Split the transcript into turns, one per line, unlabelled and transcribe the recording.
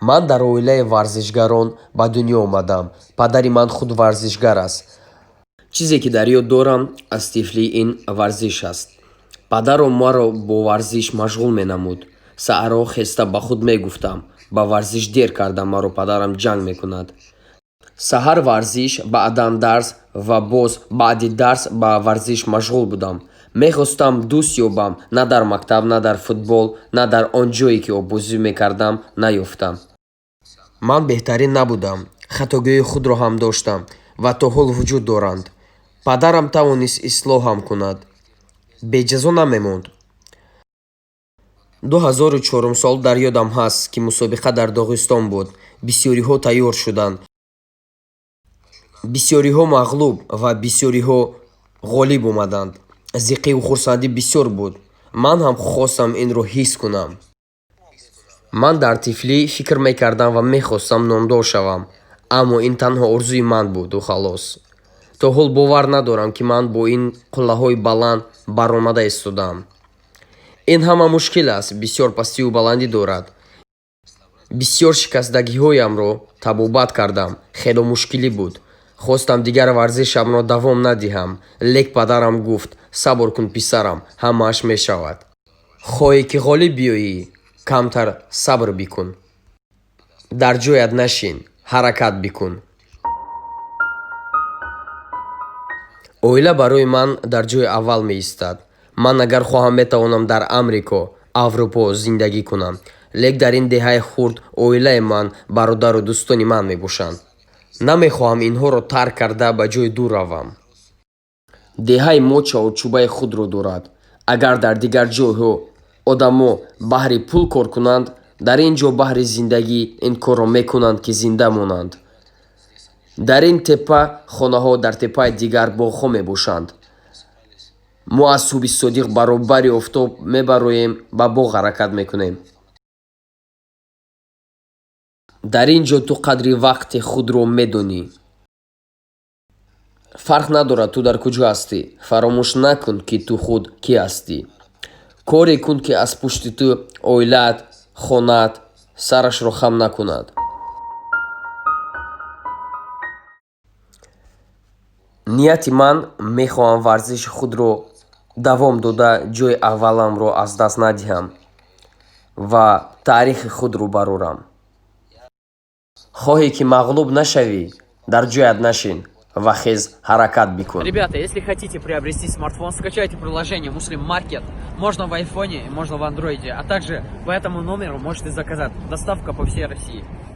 Ман дар оилаи варзишгарон ба дунё омадам. Падари ман худ варзишгар аст. Чизе, ки дар ёд дорам аз тифлӣ, ин варзиш аст. Падарам маро бо варзиш машғул менамуд. Саҳарҳо хеста ба худ мегуфтам: ба варзиш дер кардам, маро падарам ҷанг мекунад. Саҳар варзиш, баъдан дарс ва боз баъди дарс ба варзиш машғул будам. Мехостам дӯст ёбам, на дар мактаб, на дар футбол, на дар он ҷое, ки оббозӣ мекардам, наёфтам. Ман беҳтарин набудам, хатогиҳои худро ҳам доштам ва то ҳол вуҷуд доранд. Падарам тавонист ислоҳам кунад, беҷазо намемонд. 2004 сол дар ёдам ҳаст, ки мусобиқа дар Доғистон буд. Бисёриҳо тайёр шуданд, бисёриҳо мағлуб ва бисёриҳо ғолиб омаданд. Зиқиву хурсандӣ бисёр буд. Ман ҳам хостам инро ҳис кунам. Ман дар тифлӣ фикр мекардам ва мехостам номдор шавам, аммо ин танҳо орзуи ман буду халос. То ҳол бовар надорам, ки ман бо ин қуллаҳои баланд баромада истодаам. Ин ҳама мушкил аст, бисёр пастиву баландӣ дорад. Бисёр шикастагиҳоямро табобат кардам, хело мушкилӣ буд. Хостам дигар варзишамро давом надиҳам, лек падарам гуфт: «Сабр кун, писарам, ҳамааш мешавад. Хоҳӣ, ки ғолиб биёӣ, камтар сабр бикун, дар ҷоят нашин, ҳаракат бикун». Оила барои ман дар ҷои аввал меистад. Ман агар хоҳам, метавонам дар Амрико, Аврупо зиндагӣ кунам, лек дар ин деҳаи хурд оилаи ман, бародару дӯстони ман мебошанд. Намехоҳам инҳоро тарк карда ба ҷои дур равам. Деҳаи мо чаҳорчӯбаи худро дорад. Агар дар дигар ҷойҳо одамо баҳри пул кор кунанд, дар ин ҷо баҳри зиндагӣ ин корро мекунанд, ки зинда монанд. Дар ин теппа хонаҳо, дар теппаи дигар боғҳо мебошанд. Мо аз субҳи содиқ баробари офтоб мебароем, ба боғ ҳаракат мекунем. Дар ин ҷо ту қадри вақти худро медонӣ. Фарқ надорад, ту дар куҷо ҳастӣ, фаромӯш накун, ки ту худ кӣ ҳастӣ. Коре кун, ки аз пушти ту оилаат, хонаат сарашро хам накунад. Нияти ман: мехоҳам варзиши худро давом дода, ҷои авваламро аз даст надиҳам ва таърихи худро барорам. Хоҳӣ, ки мағлуб нашавӣ, дар ҷоят нашин ва хез, ҳаракат бикун.
Ребята, если хотите приобрести смартфон, скачайте приложение Муслим Маркет. Можно в айфоне, можно в андроиде. А также по этому номеру можете заказать. Доставка по всей России.